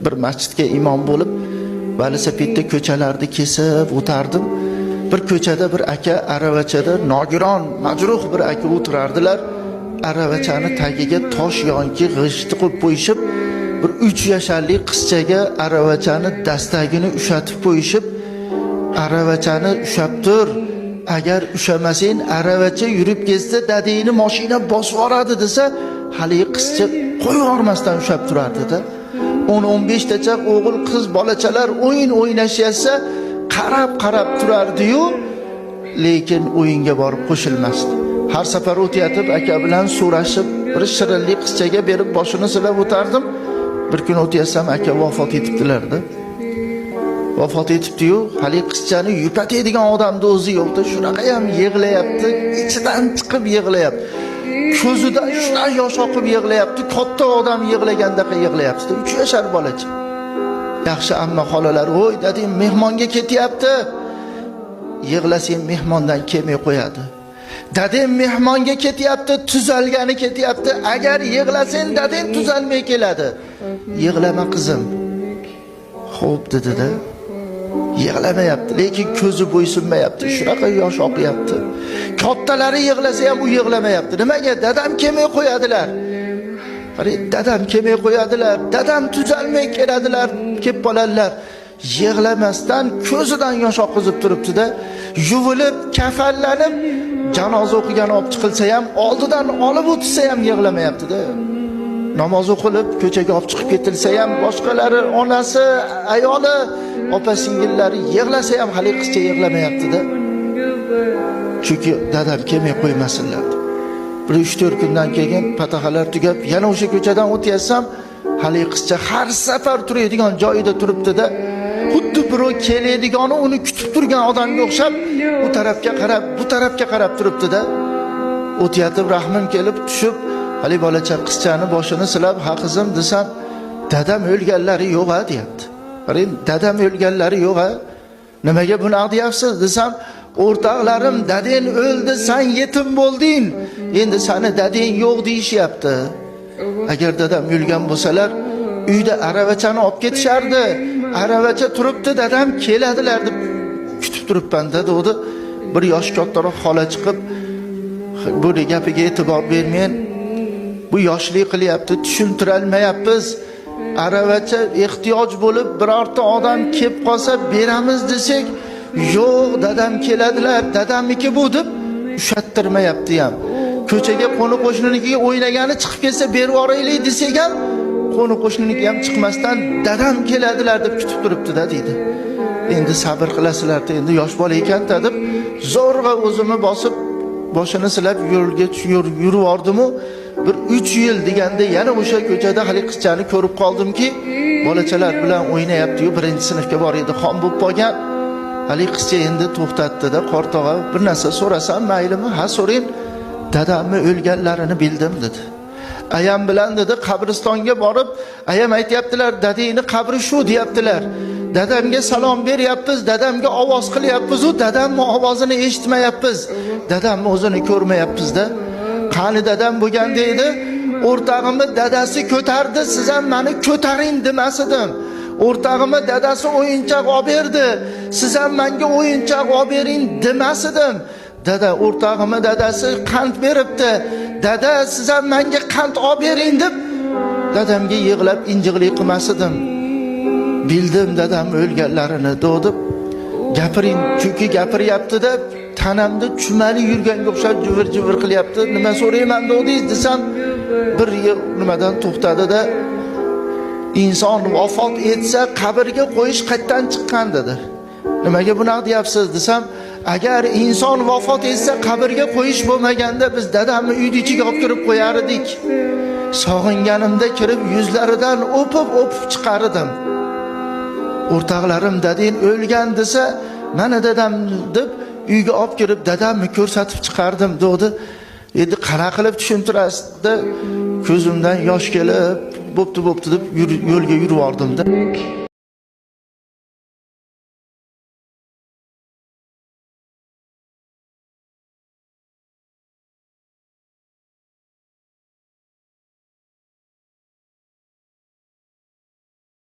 Bir masjidga imom bo'lib, velosipedda ko'chalarni kesib o'tardim. Bir ko'chada bir aka aravachada nogiron, majruh bir aka o'tirardilar. Aravachani tagiga tosh yoki g'ishtni qo'yib qo'yishib, bir 3 yasharlik qizchaga aravachani dastagini ushatib qo'yishib, aravachani ushlab tur. Agar ushamasang, aravacha yurib ketsa, dadangni mashina bosib yuboradi desa, haligi qizcha qo'yib yubormasdan ushlab turardi-da. 10-15 tacha o'g'il qiz bolachalar o'yin o'ynashyapsa, qarab qarab turardi-yu, lekin o'yinga borib qo'shilmasdi. Har safar o'tayotib aka bilan so'rashib, bir shirinlik qizchaga berib boshini silab o'tardim. Bir kun o'tayapsam, aka vafot etibdilar-da. Vafot etibdi-yu, haligi qizchani yupatadigan odamni o'zi yo'qda, shunaqa ham yig'layapti, ichidan chiqib yig'layapti. Ko'zidan shunaqa yosh oqib yig'layapti, katta odam yig'lagandaqa yig'layapti. 3 yashar bolacha. Yaxshi amma xolalar, "Voy, dadam mehmonga ketyapti." Yig'lasang mehmondan kelmay qo'yadi. Dadam mehmonga ketyapti, tuzalgani ketyapti. Agar yig'lasang, dadang tuzalmay keladi. Yig'lama qizim. Xo'p dedi-da. Yig'lamayapti, lekin ko'zi bo'ysunmayapti. Shunaqa yosh oqyapti. Kattalari yig'lasa ham u yig'lamayapti. Nimaga? Dadam kelmay qo'yadilar. Qarang, dadam kelmay qo'yadilar, dadam tuzalmay keladilar, kelib qoladilar. Yig'lamasdan ko'zidan yosh oqizib turibdi-da, yuvilib, kafanlanib, janoza o'qigani olib chiqilsa ham, oldidan olib o'tsa ham yig'lamayapti-da. Namoz o'qilib, ko'chaga olib chiqib ketilsa ham, boshqalari, onasi, ayoli, opa singillari yig'lasa ham hali qizcha yig'lamayapti-da. Chunki dadam kelmay qo'ymasinlar deb. Bir 3-4 kundan keyin pataxalar tugab, yana o'sha ko'chadan o'tyapsam, hali qizcha har safar turadigan joyida turibdi-da. Xuddi birov keladigani uni kutib turgan odamga o'xshab, u tarafga qarab, bu tarafga qarab turibdi-da. O'tayotib rahmim kelib tushib, hali bolacha qizchani boshini silab, "Ha qizim" desam, "Dadam o'lganlari yo'q a" deyapti. Qarang, dadam o'lganlari yo'q a. Nimaga bunaqa deyapsiz desam, o'rtoqlarim dadang o'ldi, san yetim bo'lding. Endi sani dadang yo'q deyishyapti. Agar dadam o'lgan bo'lsalar, uyda aravachani olib ketishardi. Aravacha turibdi, dadam keladilar deb kutib turibman dedi. Bir yosh kattaroq xola chiqib, buni gapiga e'tibor bermang. Bu yoshlik qilyapti, tushuntirolmayapmiz. Aravacha ehtiyoj bo'lib birorta odam kelib qolsa beramiz desak, yo'q, dadam keladilar, dadamniki bu deb ushattirmayapti ham. Ko'chaga qo'ni qo'shninikiga o'ynagani chiqib kelsa berib yuboraylik desak ham, qo'ni qo'shniniki ham chiqmasdan dadam keladilar deb kutib turibdi-da deydi. Endi sabr qilasizlar, endi yosh bola ekan-da deb zo'rg'a o'zimni bosib, boshini silab yo'lga yurib yubordimu, bir 3 yil deganda yana o'sha ko'chada hali qizchani ko'rib qoldimki, bolachalar bilan o'ynayapti-yu, 1-sinfga bor edi, xom bo'lib qolgan. Hali qizcha endi to'xtatdi-da, "Qortog'a, bir narsa so'rasam maylimi?" "Ha, so'rang." "Dadamni o'lganlarini bildim" dedi. "Ayam bilan" dedi, "qabristonga borib, ayam aytyaptilar, dadangni qabri shu deyaptilar. Dadamga salom beryapmiz, dadamga ovoz qilyapmiz, u dadamni ovozini eshitmayapmiz. Dadamni o'zini ko'rmayapmiz-da. Qani dadam bo'lganda edi, o'rtog'imni dadasi ko'tardi, siz ham meni ko'taring demas edim. O'rtog'imni dadasi o'yinchoq olib berdi, siz ham menga o'yinchoq olib bering demas edim. Dada, o'rtog'imni dadasi qand beribdi. Dada, siz ham menga qand olib bering deb dadamga yig'lab injiqlik qilmas edim. Bildim dadam o'lganlarini" deb gapiring, chunki gapiryapti-da, tanamda chumali yurganga o'xshab jivir-jivir qilyapti. Nima so'rayman dedingiz desam, bir nimadan to'xtadi-da, inson vafot etsa qabrga qo'yish qayerdan chiqqan dedi. Nimaga bunaqa deyapsiz desam, agar inson vafot etsa qabrga qo'yish bo'lmaganda biz dadamni uyni ichiga olib kirib qo'yar edik. Sog'inganimda kirib yuzlaridan o'pib-o'pib chiqar edim. O'rtoqlarim dadang o'lgan desa, mana dadam deb uyga olib kirib dadamni ko'rsatib chiqardim dedi. Endi qanaqa qilib tushuntirasizda, ko'zimdan yosh kelib, bo'pti bo'pti deb yo'lga yurib yubordim-da.